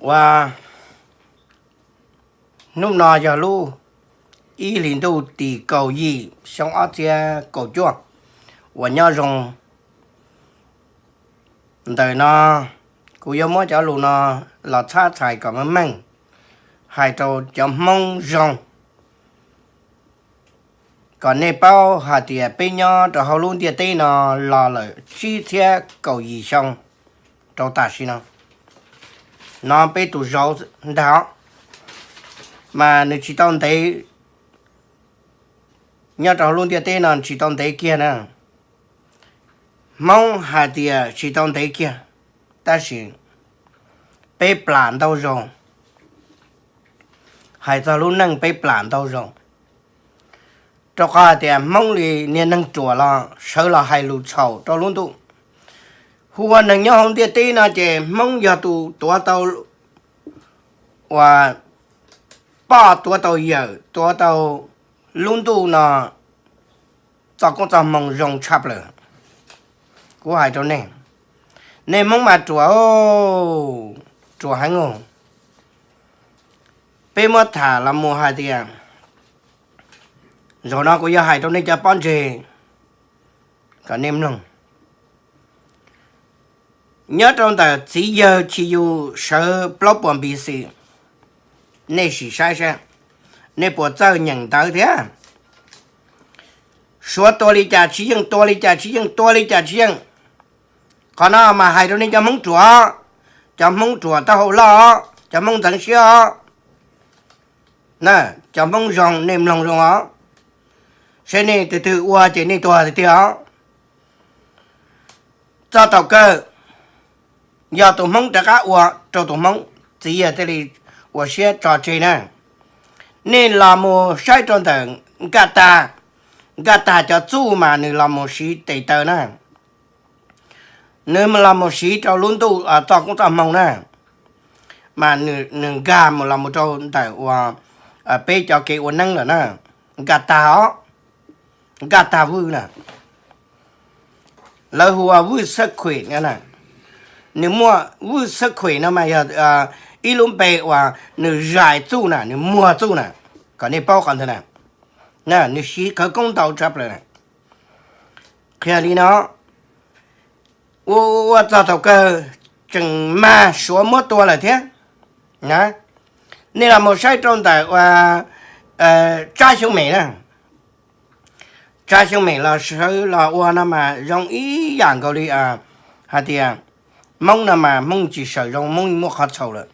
Ua, hnub no yog lub ib hlis ntuj tim kaum yim xyoo ob txhiab kaum cuaj uas nyob zoo ntawm no, kuv yuav muab cov lus no los txhab txhais kom meej meej hais rau cov Hmoob zoo, kom nej paub hais tias peb nyob rau hauv lub ntiaj teb no los lawm tsib txhiab kaum yim xyoo rau tam sim no. No peb tus zauv ntag os, mas nws tsis tau ntev, nyob rau hauv lub ntiaj teb no tsis tau ntev kiag na. Hmoob hais tias tsis tau ntev kiag, tab sis peb plam ntau zaus, hais txog lub neej peb plam ntau zaus, rau qhov hais tias Hmoob li niag neeg ruam los sawv los hais lus txhaum rau lub ntuj. Hu ua neeg nyob hauv ntiaj teb no ces Hmoob yog tus tuav tau, uas poj tuav tau yawm tuav tau lub ntuj no txoj koob txoj hmoo zoo tshaj plaws. Kuv hais rau nej, nej Hmoob mas ruam, ruam heev. Peb muab tham los mus hais tias, zaum no kuv yuav hais rau nej cov pob ntseg kom nej mloog. Nyob rau ntawm txiv yawg Tshis Yus sawv plaub puas B C, nej sim saib saib, nej puas txawj nyeem ntawv thiab? Suav tua li cas Tshis Yeej, tua li cas Tshis Yeej, tua li cas Tshis Yeej. Qhov no mas hais rau nej cov Hmoob ruam, cov Hmoob ruam taub hau loj, cov Hmoob ntxeev siab os. Cov Hmoob zoo nej mloog zoo os, seb nej tus twg ua ces nej tuag tiag tiag os. Txog thaum kawg, yog tus Hmoob rov qab ua rau tus Hmoob, txiv yawg thiaj li ua siab tso tseg na. Nej los mus saib rau ntawm Nkaj Tag, Nkaj Tag cov txuj mas nws los mus siv tes taw na, nws los mus siv rau lub ntuj txoj koob txoj hmoo na, mas nws nkag mus los mus rau ntawm uas peb cov kev ua neeb lawm na. Nkaj Tag os, Nkaj Tag Vwj na, lawv hu ua Vwj Xab Khuem no na. Nws muaj, Vwj Xab Khuem no mas yog ib lub npe uas nws zais txuj na, nws muag txuj na, kom nej paub qhov ntawd na. Nws siv khawv koob ntau tshaj plaws na. Qhia li no, ua ua txog thaum kawg tseem mag Suav muab tua lawm thiab. Nej los mus saib rau ntawm uas Tsab Xyooj Mem na, Tsab Xyooj Mem los sawv los ua no mas zoo ib yam nkaus li hais tias Hmoob no mas Hmoob tsis sawm zoo, Hmoob muaj qhov txhaum lawm.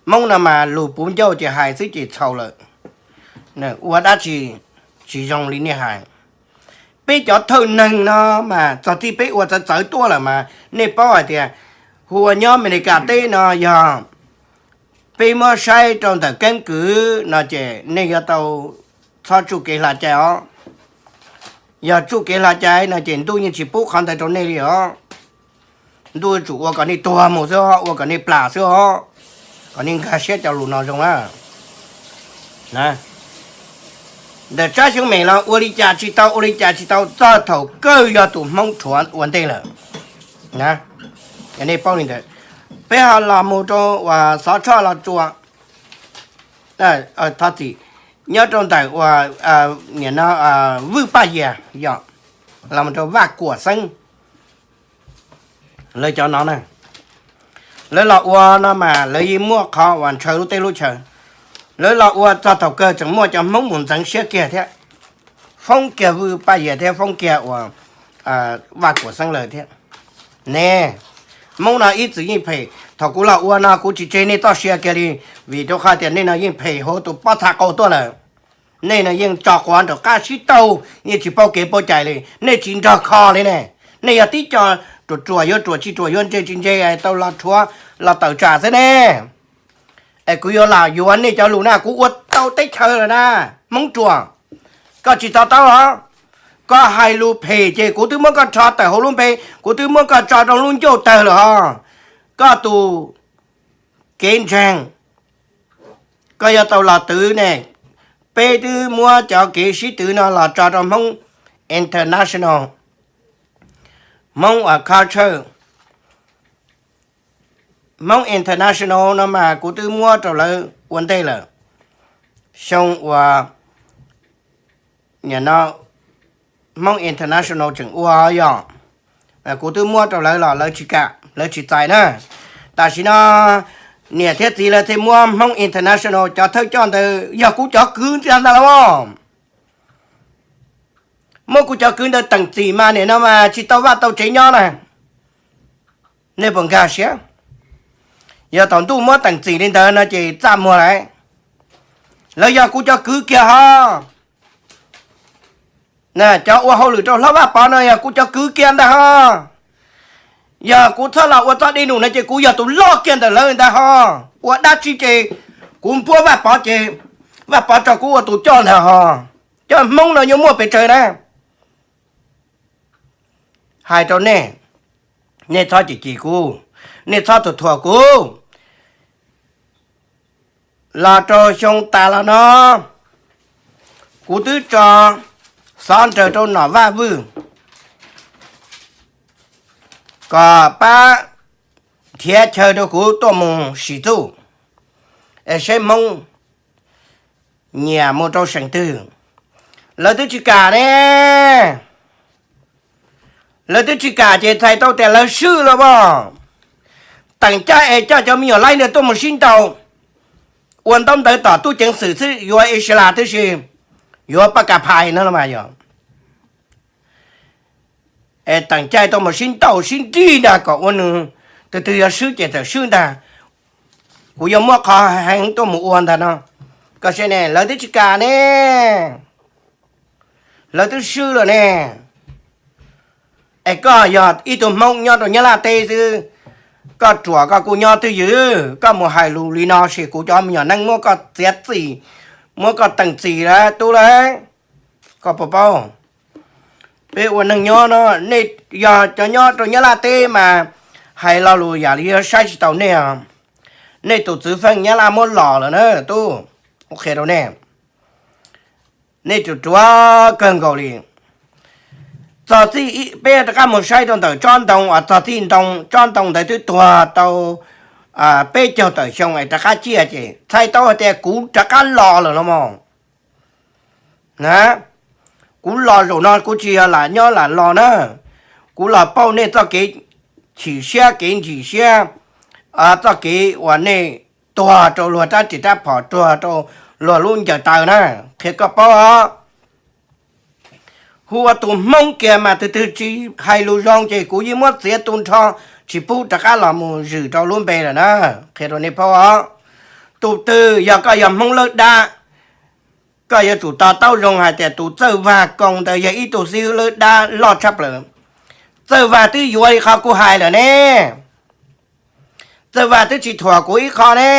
Hmoob no mas lus puv ncauj ces hais xwb ces txhaum lawm. Ua dab tsi tsis zoo li nej hais. Peb cov thawj neeg no mas txog thaum peb ua txawv txawv tuaj lawm mas nej paub hais tias hu ua nyob Amelikas teb no yog peb muab saib rau ntawm keeb kwm no ces nej yuav tau txhob tsuj kev hla cai os. Yog tsuj kev hla cai no ces ntuj yeej tsis pub qhov ntawd rau nej li os. Ntuj yuav tsum ua kom nej tuag mus xwb os, ua kom nej plam xwb os, kom nej nkag siab cov lus no zoo na. Ntawm Tsab Xyooj Mem los ua li cas tsis tau, ua li cas tsis tau, txog thaum kawg yog tus Hmoob rhuav ua ntej lawm. Nej paub li ntawd. Peb ho los mus rau uas Xov Tshoj Los Tsuas, thov txim, nyob rau ntawm uas nim no Vwj Paj Yias, yog los mus rau Vaj Kuam Xeeb, lawv cov no na, lawv los ua no mas lawv yeej muaj qhov uas ntshaw lub teb lub chaw. Lawv los ua txog thaum kawg tseem muaj cov Hmoob mus ntxeev siab kiag thiab, foob kiag Vwj Paj Yias thiab foob kiag uas Vaj Kuam Xeeb lawm thiab. Ne, Hmoob no ib txwm yeej phem, thaum kuv los ua no kuv tsis tseg nej txoj sia kiag li, vim rau qhov tias nej no yeej phem hauv tus pob txha qau tuaj lawm. Nej no yeej tso quav nraum qab sib taug, yeej tsis paub kev paub cai li, nej tsis nrog kho li ne. Nej yog tib co ruam ruam yuav ruam tsis ruam, yuav ntse tsis ntse tau los rhuav los tawm tsam xwb ne. Es kuv yuav lam yuav nej cov lus na, kuv ua tau teb chaws lawm na, Hmoob ruam. Koj tsis to taub los? Koj hais lus phem ces kuv twb muab koj rho tawm hauv lub npe, kuv twb muab koj tso rau lub ncauj tawg lawm hos. Koj tus kev ntseeg, koj yuav tau los twv ne. Peb twb muab cov kev sib twv no los tso rau Hmoob International, Hmoob uas culture, Hmoob International no mas kuv twb muab rau lawv ua ntej lawm. Xyoo uas no Hmoob International tseem ua yog, kuv twb muab rau lawv los lawv tsis kam, lawv tsis txais na. Tam sim no niam thiab txiv lawv thiaj muab Hmoob International cov thawj coj ntawd yog kuv cov kwv ntxiv ntag los. Muab kuv cov kwv ntawd teem txim mas nim no mas tsis tau vaj tau tsev nyob na. Nej puas nkag siab? Yog thaum ntuj muab teem txim li ntawd no ces txaj muag lawm. Lawv yog kuv cov kwv kiag ho. Cov ua hauj lwm rau hlob Vaj Pov no yog kuv cov kwv kiag ntag ho. Yog kuv txhob los ua txoj dej num no ces kuv yog tus loj kiag ntawm lawv ntag ho. Ua dab tsi ces kuv npuab Vaj Pov ces Vaj Pov tso kuv ua tus coj ntag ho. Cov Hmoob no yuav muaj pes tsawg na? Hais rau nej, nej txhob cem cem kuv, nej txhob thuam thuam kuv. Los rau xyoo tas los no, kuv twb tso xov nraws rau Nom Vaj Vwj kom pab nrhiav chaw rau kuv tuaj mus sim txuj, es saib Hmoob nyiam mus rau seem twg. Lawv twb tsis kam ne. Lawv twb tsis kam ces txhais tau tias lawv swb los as. Teem caij es coj cov me nyuam laib ntawd tuaj mus sib ntaus, ua ntaub ntawv tom tub ceev xwm xwb yuav ib si las tib si, yuav paj kas phais no los mas yog. Es teem caij tuaj mus sib ntaus sib nrig ntag kom ua nws, tus twg yuav swb ces txawm swb ntag. Kuv yuav muab qhov heev tuaj mus ua ntag no. Koj saib ne, lawv twb tsis kam ne, lawv twb swb lawm ne. Es koj yog ib tug Hmoob nyob rau Nyab Laj teb xwb, koj ruam koj kuj nyob twj ywm, koj mus hais lus li no ces kuv cov me nyuam neej muab koj txiav txim, muab koj teem txim lawm tub lawm. Koj puas paub, peb ua neeg nyob no, nej yog cov nyob rau Nyab Laj teb mas hais lo lus yam li yuav saib tsis taus nej os. Nej tus txwv feej Nyab Laj muab los lawm na tub, qhia rau nej. Nej ruam ruam kawg nkaus li. Txog txij peb rov qab mus saib rau ntawm tsob ntoo uas txog txij ntoo, tsob ntoo ntawd twb tuag tau peb caug tawm xyoo es rov qab ciaj ces txhais tau hais tias kuv rov qab los lawm los mas. Na, kuv los zaum no kuv tsis yog lam nyob lam los na, kuv los pauj nej txoj kev chim siab kev ntsim siab, txoj kev uas nej tuag rau luag rab riam rab phom, tuag rau luag lub ncaws taw na, qhia koj paub os. Hu ua tus Hmoob kiag mas tus twg tsis hais lus zoo ces kuv yeej muab txiav tu nrho, tsis pub rov qab los mus zwm rau lub npe lawm na, qhia rau nej paub os. Tus twg yog koj yog Hmoob lawb dab, koj yuav tsum to taub zoo hais tias tus Txawj Vag Koo ntawd yog ib tug xib hwb lawb dab loj tshaj plaws. Txawj Vag twb yuav li qhov kuv hais lawm ne. Txawj Vag twb tsis thuam kuv ib qho ne.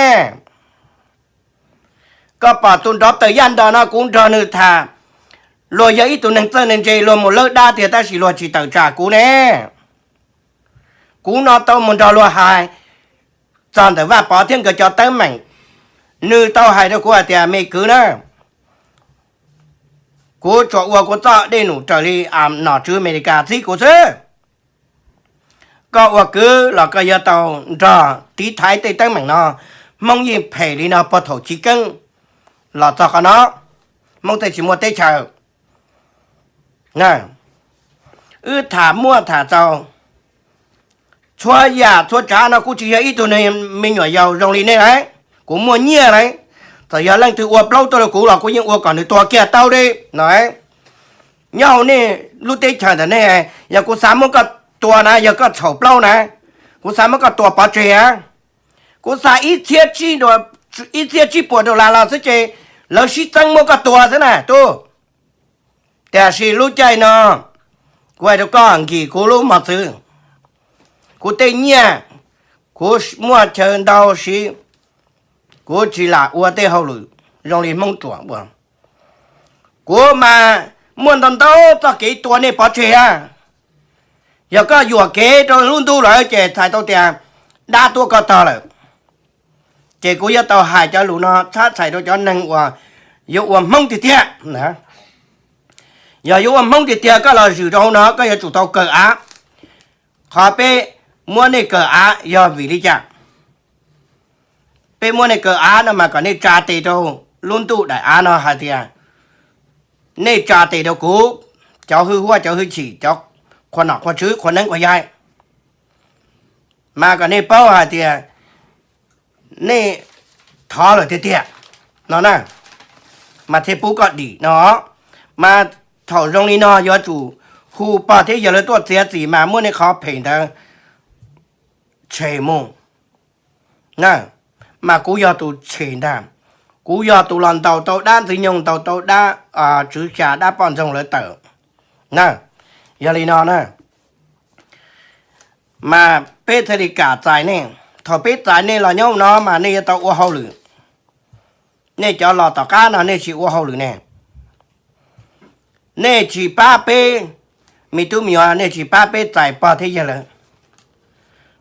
Koj pom tus nrov tawm yaj nrog no kuv nrog nws tham, luag yog ib tug neeg txawj neeg ntse luag mus lawb dab tiag tab sis luag tsis tawm tsam kuv ne. Kuv no tau mus nrog luag hais txog ntawm Vaj Pov thiab nkawd cov teeb meem, nws tau hais rau kuv hais tias me kwv na, kuv tsuas ua kuv txoj dej num raws li nom tswv Amelikas txib kuv xwb. Koj ua kwv los koj yuav tau nrog tiv thaiv tej teeb meem no. Hmoob yeej phem li no puag thaum chiv keeb los txog qhov no, Hmoob thiaj tsis muaj teb chaws. Wb tham muaj tham txaus, txhua yam txhua tsav no kuv tsis yog ib tug me nyuam yaus zoo li nej lauj, kuv muaj nyiaj lauj. Txawm yog leej twg ua plaub tuaj rau kuv los kuv yeej ua kom nws tuag kiag tau li no. Nyob hauv nej lub teb chaws ntawm nej, yog kuv xav muab koj tua na, yog koj txhaum plaub na, kuv xav muab koj tua pov tseg a. Kuv xa ib txhiab tsib puas dollar los xwb ces lawv sib txeeb muab koj tua xwb na tub. Tiam sis lub caij no kuv hais rau koj, nkim kuv lub mos txwv, kuv tej nyiaj, kuv muaj chaw ntau siv, kuv tsis lam ua tej hauj lwm zoo li Hmoob ruam ua. Kuv mas muaj ntau ntau txoj kev tua nej pov tseg a. Yog koj yuam kev rau lub ntuj lawm ces txhais tau tias dab tuaj koj tog lawm. Ces kuv yuav tau hais cov lus no txhab txhais rau cov neeg uas yuav ua Hmoob tiag tiag. Yog yuav ua Hmoob tiag tiag koj los zwm rau hauv no koj yuav tsum tau kawm av. Qhov peb muab nej kawm av yog vim li cas? Peb muab nej kaw av no mas kom nej tsa tes rau lub ntuj daim av no hais tias nej tsa tes rau kuv, cov hwj huaj cov hwj chim, cov qhua nom qhua tswv qhua neeb qhua yaig, mas kom nej paub hais tias nej thov lawm tiag tiag no na, mas thiaj pub koj dim no. Mas thaum zoo li no yuav tsum hu pog thiab yawg lawv tuaj txiav txim mas muab nej qhov phem ntawd tshem mus. Mas kuv yog tus tshem ntag, kuv yog tus los ntaus tau dab Ntxwg Nyoog, ntaus tau dab Tswv Xya, dab poj ntxoog lawv tawm na. Yog li no na, mas peb thiaj li kam txais nej. Thaum peb txais nej los nyob no mas nej yuav tau ua hauj lwm. Nej cov los tom qab no nej tsis ua hauj lwm ne, nej tsis pab peb, me tub me nyuam, nej tsis pab peb txais pog thiab yawg lawv.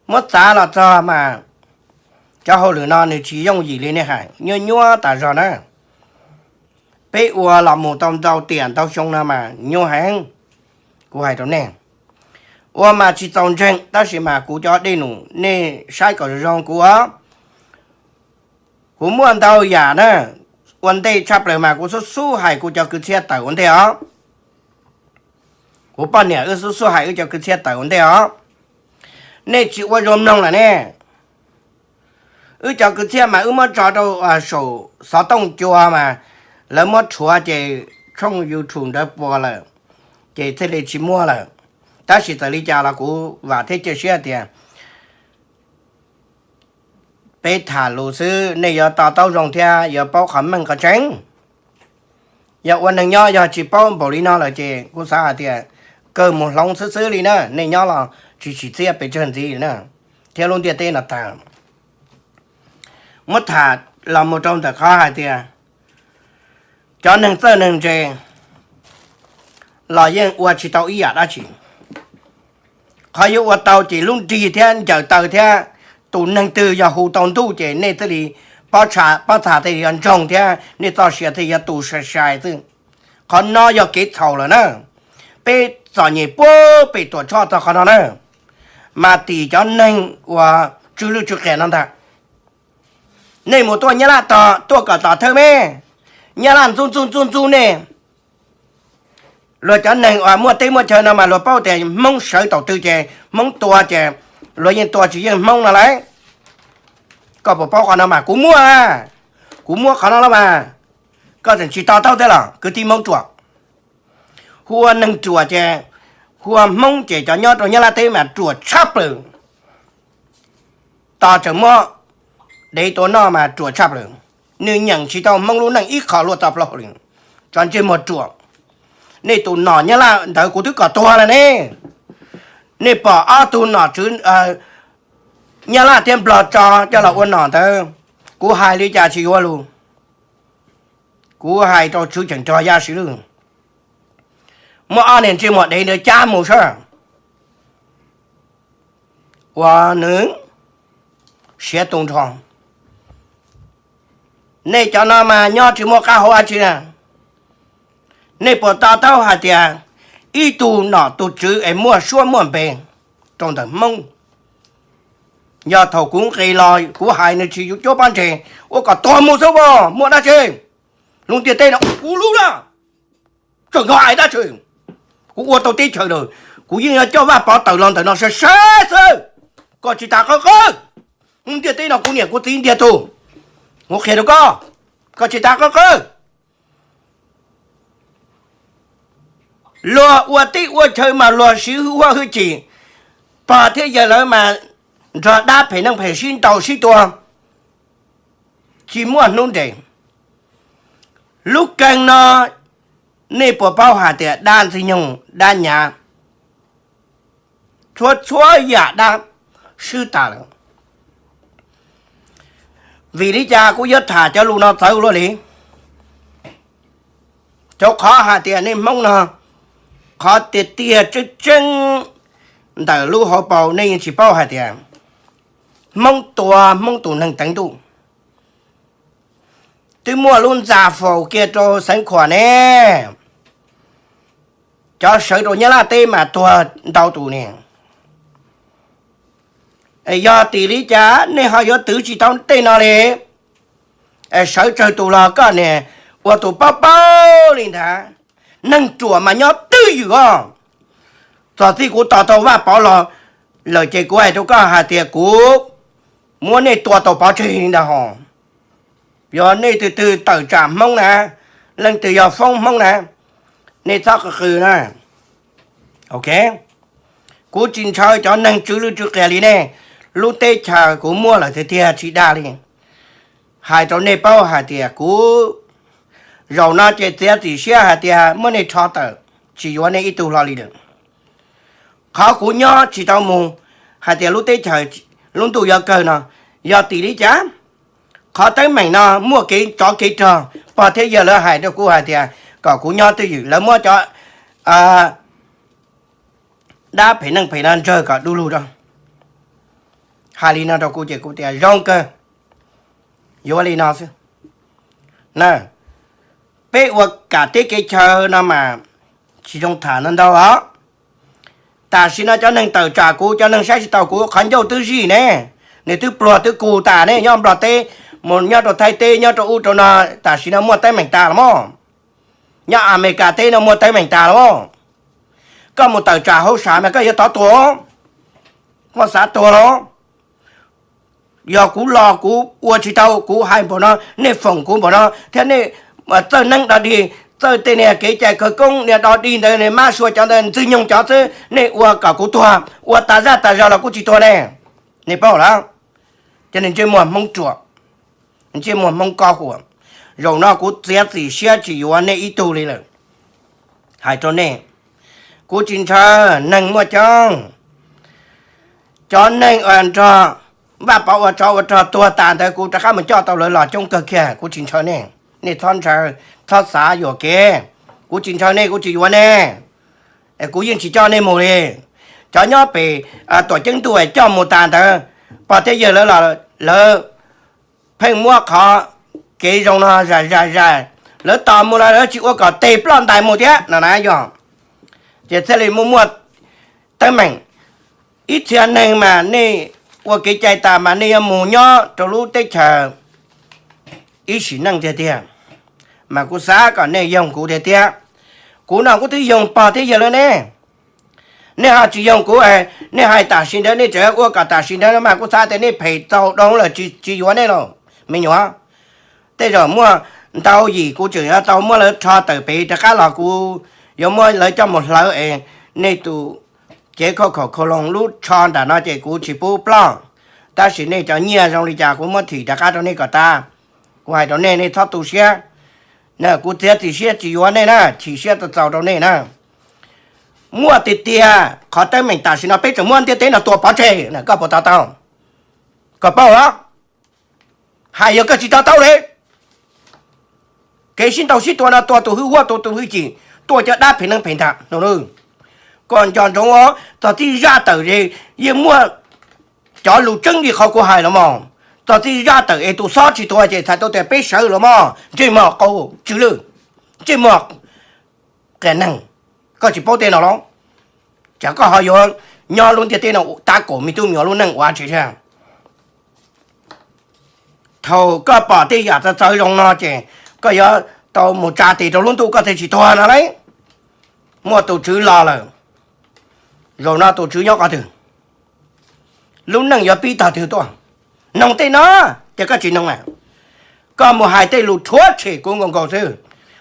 Muab txav los txog mas cov hauj lwm no nws tsis yooj yim li nej hais, nyuaj nyuaj tas zog na. Peb ua los mus tau ntau tiam ntau xyoo no mas nyuaj heev. Kuv hais rau nej, ua mas tsis txaus ntseeg tab sis mas kuv cov dej num nej saib kom zoo zoo kuv os. Kuv muaj ntau yam na, ua ntej tshaj plaws mas kuv xub xub hais kuv cov kwv txhiaj tawm ua ntej os. Kuv poj niam wb xub xub hais wb cov kwv txhiaj tawm ua ntej os. Nej tsis ua zoo mloog lawm ne. Wb cov kwv txhiaj mas wb muab tso rau saum xov tooj cua mas lawv muab rhuav ces tshooj YouTube ntawd puas lawm, ces thiaj li tsis muaj lawm. Tab sis txawm li cas los kuv vam thiab cia siab tias peb tham lus xwb nej yuav to taub zoo thiab yuav paub qhov meej qhov tseeb. Yog ua neeg nyob yog tsis paub npaum li no lawm ces kuv xav hais tias kawg mus hloov xwb xwb li na, nej nyob los tsis tsim txiaj pes tsawg ntxiv na, thiab lub ntiaj teb no tag. Muab tham los mus rau ntawm qhov hais tias cov neeg txawj neeg ntse los yeej ua tsis tau ib yam dab tsi. Qhov yuav ua tau ces lub nrig thiab ncaws taw thiab tus neeg twg yog hu tau ntuj ces nej thiaj li pob txha thiaj li yuav ntsoog thiab nej txoj sia thiaj yuav tu sai sai xwb. Qhov no yog kev txhaum lawm na. Peb txom nyem puag pem Tuam Tshoj txog qhov no na, mas tim cov neeg uas tsw lwj tsw qias no ntag. Nej mus tuaj Nyab Laj tos, tuaj kom tom thawj me, Nyab Laj ntxub ntxub ntxub ntxub nej. Luag cov neeg uas muaj teb muaj chaw no mas luag paub tias Hmoob sawv thaum twg ces Hmoob tua ces luag yeej tua tsis yeej Hmoob no lauj. Koj puas paub qhov no mas? Kuv muaj, kuv muab qhov no los mas. Koj tseem tsis to taub thiab los kwv tij Hmoob ruam. Hu ua neeg ruam ces, hu ua Hmoob ces cov nyob rau Nyab Laj teb mas ruam tshaj plaws. Tos tseem muab dev tua noj mas ruam tshaj plaws. Nws nyeem tsis tau Hmoob lub neej ib qho luaj txoj plaub hau li. Tso ntsej muag ruam. Nej tus nom Nyab Laj ntawd kuv twb kom tuag lawm ne. Nej pom ob tug nom tswv Nyab Laj thiab Nplog tso coj los ua nom ntawd, kuv hais li cas tsis yuav lus. Kuv hais rau tswv cheem rog Yaj Siv Lwj, muab ob niag ntsej muag dev ntawd cab mus sab uas nws siav tu nrho. Nej cov no mas nyob tsis muaj qab hau dab tsi na. Nej puas to taub hais tias ib tug nom tus tswv es muaj suab muaj npe rau ntawm Hmoob? Yog thaum kuv nqis los kuv hais nws tsis yuav cuab pob ntseg, ua kom tuag mus xwb as, muaj dab tsi? Lub ntiaj teb no kuv lub na, tseem nyob hais dab tsi? Kuv ua tau teb chaws lawm, kuv yeej yuav coj Vaj Pov tawm los ntawm no sai sai xwb. Koj tsis tas qawb qawb, lub ntiaj teb no kuv niam kuv txiv ntiag tug, kuv qhia rau koj, koj tsis tas qawb qawb. Luag ua teb ua chaw mas luag siv hwj huam hwj chim, pog thiab yawg lawv mas nrog dab phem neeg phem sib ntaus sib tua, tsis muaj hnub nres. Lub keeg no nej puas paub hais tias dab Ntxwg Nyoog, dab Nyav, txhua txhua yam dab swb tas lawm. Vim li cas kuv yuav tham cov lus no txawv luaj li? Rau qhov hais tias nej Hmoob no, qhov tiag tiag tseeb tseeb ntawm lub hauv paus nej yeej tsis paub hais tias Hmoob tua Hmoob tus neeg teev ntuj. Twb muaj lub ntxa faus kiag rau Xeev Khuam ne, cov sawv rau Nyab Laj teb mas tuag ntau tus ne. Yog tim li cas nej ho yuav twv tsis tau tej no li? sawv tsawg tus los koj niag ua tus paub paub li ntag. Neeg ruam mas nyob twj ywm os. Txog txij kuv tos tau Vaj Pov los lawm ces kuv hais rau koj hais tias kuv muab nej tua tau pov tseg li ntag hos. Yog nej tus twg tawm tsam Hmoob na, leej twg yog foob Hmoob na, nej txhob qw qw na. Ok, kuv tsis ntshaw cov neeg tsw lwj tsw qias li nej. Lub teb chaws kuv muaj lawm tiag tiag tsis dag li. Hais rau nej paub hais tias kuv zaum no ces txiav txim siab hais tias muab nej rho tawm, tsis yuav nej ib tug hlo li lawm. Qhov kuv nyob tsis tau mus hais tias lub teb chaws lub ntuj yuav kawg no yog tim li cas? Qhov teeb meem no muaj kev tsov kev rog, pog thiab yawg lawv hais rau kuv hais tias kom kuv nyob twj ywm, lawv muab cov dab phem neeg phem no ntsawg kom du lug rau. Hais li no rau kuv ces kuv tias zoo kawg, yuav li no xwb. Na, peb ua kam teb kev chaw no mas tsis zoo tham no ntau os. Tam sim no cov neeg tawm tsam kuv, cov neeg saib tsis taus kuv, qhov ncauj twb zij ne, nws twb pluag twb kug tas ne, nyob Nplog teb, mus nyob rau Thaib teb, nyob rau ub rau no, tam sim no muaj teeb meem tas los mas. Nyob Amelikas teb no muaj teeb meem tas los mas. Koj mus tawm tsam hauv sam mas koj yuav tov tuag, koj xav tuag los? Yog kuv los kuv ua tsis tau, kuv hais npaum no, nej foom kuv npaum no thiab nej txawj neeb dog dig, txawj tej niag kev cai khawv koob niag dog dig ntawd, mab sua cov ntawd, Ntxwg Nyoog cov xwb, nej ua kom kuv tuag, ua tas zaj tas zog los kuv tsis tuag ne. Nej paub lawm, cov neeg ntsej muag Hmoob ruam, ntsej muag Hmoob koj huam, zaum no kuv txiav txim siab tsis yuav nej ib tug li lawm. Hais rau nej, kuv tsis ntshaw neeg muaj coob. Cov neeg uas nrog Vaj Pov ua tsov ua rog tuag tas ntawd kuv rov qab mus coj tau lawv los coob kawg kiag, kuv tsis ntshaw nej. Nej txhob ntshaw, txhob xav yuam kev. Kuv tsis ntshaw nej, kuv tsis yuav nej, kuv yeej tsis coj nej mus li. Cov nyob pem tuam ceeb ntuj coj mus tas ntawd, pog thiab yawg lawv los lawv pheej muab qhov kev zoo no zais zais zais, lawv tos mus los lawv tsis ua kom tes ploj ntais mus thiab no na yog. Ces thiaj li muaj muaj teeb meem. Ib txhia neeg mas nej ua kev cai tas mas nej yuav mus nyob rau lub teb chaws ib sim neej tiag tiag, mas kuv xav kom nej yoog kuv tiag tiag. Kuv no kuv twb yoog pog thiab yawg lawv ne. Nej ho tsis yoog kuv, nej hais tam sim ntawd nej tseem ua kom tam sim ntawd no mas kuv xav tias nej phem txaus dhau lawm, tsis yuav nej lawm me nyuam. Tej zaum muaj ntau yim kuv tseem yuav tau muab lawv rho tawm pem rov qab los kuv yuav muab lawv coj mus hlawv es nej tus cev khauj khaum khau loo lub tsho nram no ces kuv tsis pub ploj. Tab sis nej cov nyiaj zoo li cas kuv muab thim rov qab rau nej kom tas. Kuv hais rau nej, nej txhob tu siab. Kuv txiav txim siab tsis yuav nej na, chim siab txaus txaus rau nej na. Muaj tiag tiag, qhov teeb meem tam sim no peb tseem muab ntiaj teb no tua pov tseg, koj puas to taub? Koj paub los? Hais yog koj tsis to taub li. Kev sib ntaus sib tua no tua tus hwj huam, tua tus hwj chim, tua cov dab phem neeg phem ntag. Koj nco ntsoov, txog txij zaj tawm yeej muaj cov lus tseeb li qhov kuv hais los mas. Txog txij zaj tawm es tus xob tsis tuag ces txhais tau tias peb sawv los mas. Ntsej muag qau tsw lwj, ntsej muag qias neeg, koj tsis paub tej no los? Tsam koj ho yuav nyob lub ntiaj teb no tab kaum me tub me nyuam lub neej ua tsi thiab. Thaum koj pom tej yam txawv txawv zoo no ces koj yuav tau mus tsa tes rau lub ntuj koj thiaj tsis tuag no lauj. Muaj tus tswv los lawm, zaum no tus tswv nyob qhov twg? Lub neej yuav pib tog twg tuaj? Noog tej no, ces koj tsis noog a. Koj mus hais tej lus rhuav tshem kuv nkaus nkaus xwb.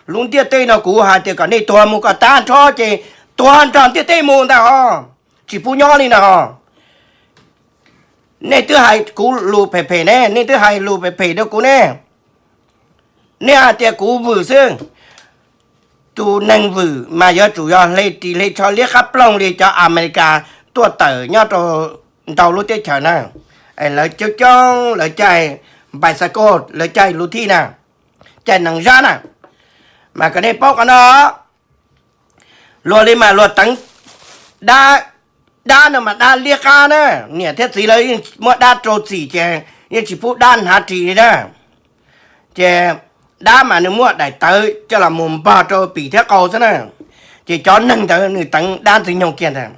Lub ntiaj teb no kuv hais tias kom nej tuag mus kom tag nrho ces tuag nrog ntiaj teb mus ntag hos, tsis pub nyob li ntag hos. Nej twb hais kuv lus phem phem ne, nej twb hais lus phem phem rau kuv ne. Nej hais tias kuv vwm xwb. Tus neeg vwm mas yuav tsum yog hle ris hle tsho liab qab ploog li cov Amelikas tuaj tawm nyob rau ntau lub teb chaws na. Lawv coob coob, lawv caij bicycle, lawv caij luv thij na, caij nees zab na. Mas kom nej paub qhov no, luag li mas luag teev dab, dab no mas dab liab qab na, niam thiab txiv lawv yeej muab dab rau txim ces yeej tsis pub dab hnav ris li na. Ces dab mas nws muaj daim tawv coj los mus npog rau pim thiab qau xwb na. Ces cov neeg ntawd nws teev dab ntxwg nyoog kiag ntag.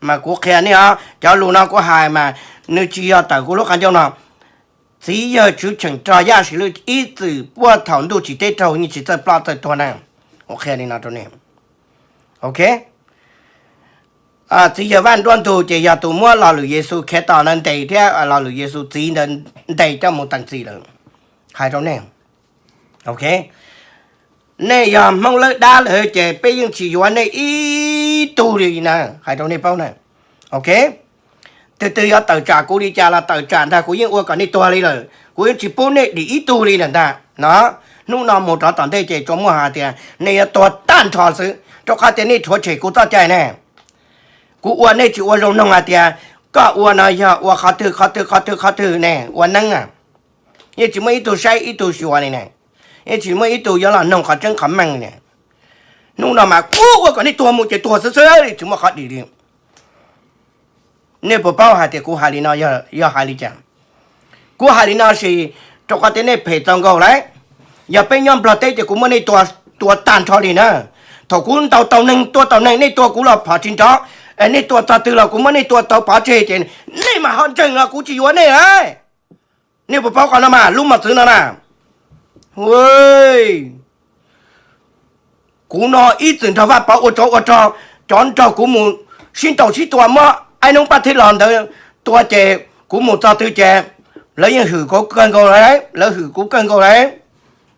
Mas kuv qhia nej os, cov lus no kuv hais mas nws tsis yog tawm kuv lub qhov ncauj no. Txiv yawg Tswv Cheem Rog Yaj Sis Lwj ib txwm puag thaum ntuj tsim teb raug yeej tsis txawj ploj txawj tuag na. Kuv qhia li no rau nej. Ok, txiv yawg Vaj Nruab Ntug ces yog tus muab lo lus Yexus Khetos ntawd ntes thiab lo lus Yexus txiv ntawd ntes coj mus teem txim lawm. Hais rau nej, ok, nej yog Hmoob lawb dab lawm ces peb yeej tsis yuav nej ib tug li na, hais rau nej paub na. Ok, twg twg yuav tawm tsam kuv li cas los tawm tsam ntag, kuv yeej ua kom nej tuag li lawm, kuv yeej tsis pub nej dim ib tug li lawm ntag no. Hnub no mus rov tom ntej ces tsuas muaj hais tias nej yuav tuag tag nrho xwb, rau qhov tias nej rhuav tshem kuv txoj cai ne. Kuv ua nej tsis ua zoo noog hais tias koj ua no yog ua qhov twg qhov twg qhov twg qhov twg ne, ua neeb a. Yeej tsis muaj ib tug saib ib tug xyuas li ne, yeej tsis muaj ib tug yuav los noog qhov tseeb qhov meej li ne. Hnub no mas kuv ua kom nej tuag mus ces tuag xwb xwb li, tsis muaj qhov dim li. Nej puas paub hais tias kuv hais li no yog hais li cas? Kuv hais li no sis rau qhov tias nej phem txaus nkaus lawm. Yog peb nyob Nplog teb ces kuv muab nej tua tag nrho li na. Thaum kuv ntaus tau neeg tua tau neeg, nej tua kuv los phom tsis nrov, nej tua txog twg los kuv muab nej tua tau pov tseg ces nej mas ho ntseeg no kuv tsis yuav nej lawm. Nej puas paub qhov no mas lub mos txwv no na? Kuv no ib txwm nrog Vaj Pov ua tsov ua rog, cov nrog kuv mus sib ntaus sib tua muab aib noob paj thib los ntawd tua ces kuv mus txog twg ces lawv yeej hwm kuv kawg nkaus lawm, lawv hwm kuv kawg nkaus lawm.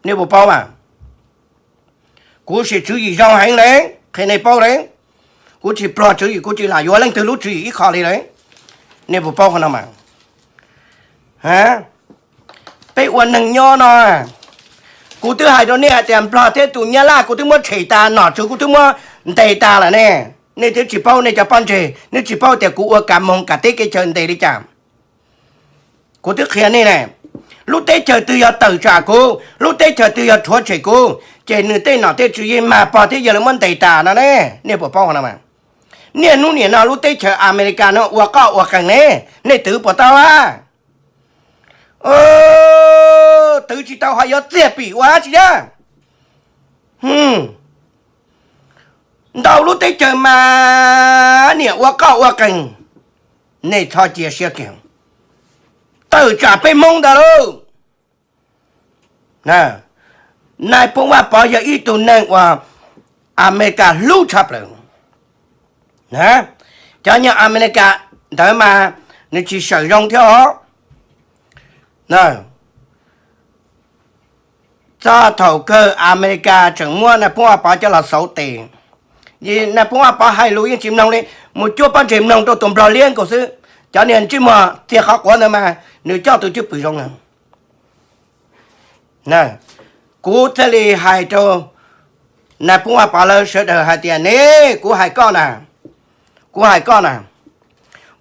Nej puas paub mas? Kuv sim tswv yim zoo heev lawm, qhia nej paub lawm. Kuv tsis pluag tswv yim, kuv tsis lam yuav leej twg lub tswv yim ib qho li lawm. Nej puas paub qhov no mas? Peb ua neeg nyob no, kuv twb hais rau nej hais tias Nplog thiab tus Nyab Laj kuv twb muab tshem tas, nom tswv kuv twb muab ntes tas lawm ne. Nej twb tsis paub, nej cov pob ntseg nej tsis paub tias kuv ua ka moog kam teb kev chaw ntes li cas. Kuv twb qhia nej ne, lub teb chaws twg yog tawm tsam kuv, lub teb chaws twg yog rhuav tshem kuv, ces nws tej nom tej tswv yeej mag pog thiab yawg lawv muab ntes tas no ne. Nej puas paub qhov no mas? Niaj hnub nim no lub teb chaws Amelikas no ua qoj ua qees ne, nej twv puas tau a? Twv tsis tau ho yuav txiag pim ua dab tsi thiab? Ntau lub teb chaws mas niam ua qoj ua qees, nej txhob cia siab kiag, tawm tsam peb Hmoob ntag lauj. Nais Phoo Vaj Pov yog ib tug neeg uas Amelikas hlub tshaj plaws. Cov nyob Amelikas ntawd mas nws tsis sawm zoo thiab os. Txog thaum kawg Amelikas tseem muab Nais Phoo Vaj Pov coj los xauv tes. Nais Phoo Vaj Pov hais lus yeej tsis mloog li, mus cuab pob ntseg mloog rau tus Nplog liab nkaus xwb. Cov niag ntsej muag txiag qhov quav ntawd mas nws coj tus cwj pwm zoo na. Kuv thiaj li hais rau Nais Phoo Vaj Pov lawv sawv daws hais tias, ne, kuv hais koj na, kuv hais koj na,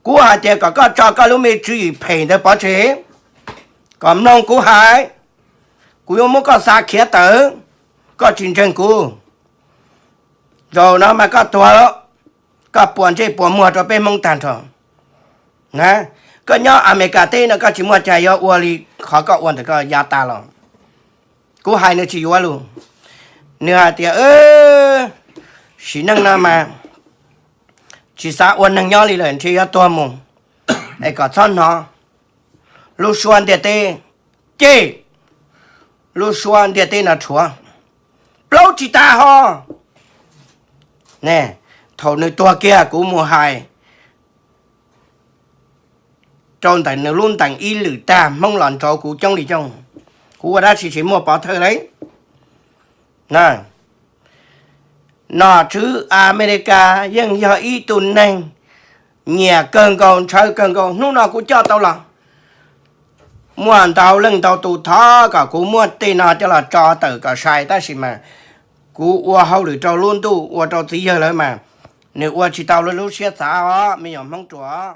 kuv hais tias kom koj tso koj lub me tswv yim phem ntawd pov tseg, kom mloog kuv hais. Kuv yuav muab koj xa khiav tawm, koj tsis ntseeg kuv, zaum no mas koj tuag lawm, koj puas ntsej puas muag rau peb Hmoob tag nrho. Koj nyob Amelikas teb no koj tsis muaj cai yuav ua li qhov koj ua ntawm koj yav tas los. Kuv hais nws tsis yuav lus, nws hais tias, sim neej no mas tsis xav ua neeg nyob li lawm, ntshe yuav tuag mus, es kom txhob hnov lub suab ntiaj teb cem, lub suab ntiaj teb no rhuav, plaub tsis tas ho. Thaum nws tuag kiag kuv mus hais rau ntawm nws lub ntees ib lwm tag, Hmoob los nrauv kuv coob li coob, kuv ua dab tsi tsis muaj pov thawj li. Nom tswv Amelikas yeej yog ib tug neeg nyiam kawg nkaus, ntshaw kawg nkaus. Hnub no kuv coj tau los muaj ntau leej ntau tus thov kom kuv muab tej no coj los tso tawm kom sai, tab sis mas kuv ua hauj lwm rau lub ntuj ua rau txiv yawg lawv mas nws ua tsis tau lub siab xav os me nyuam Hmoob ruam.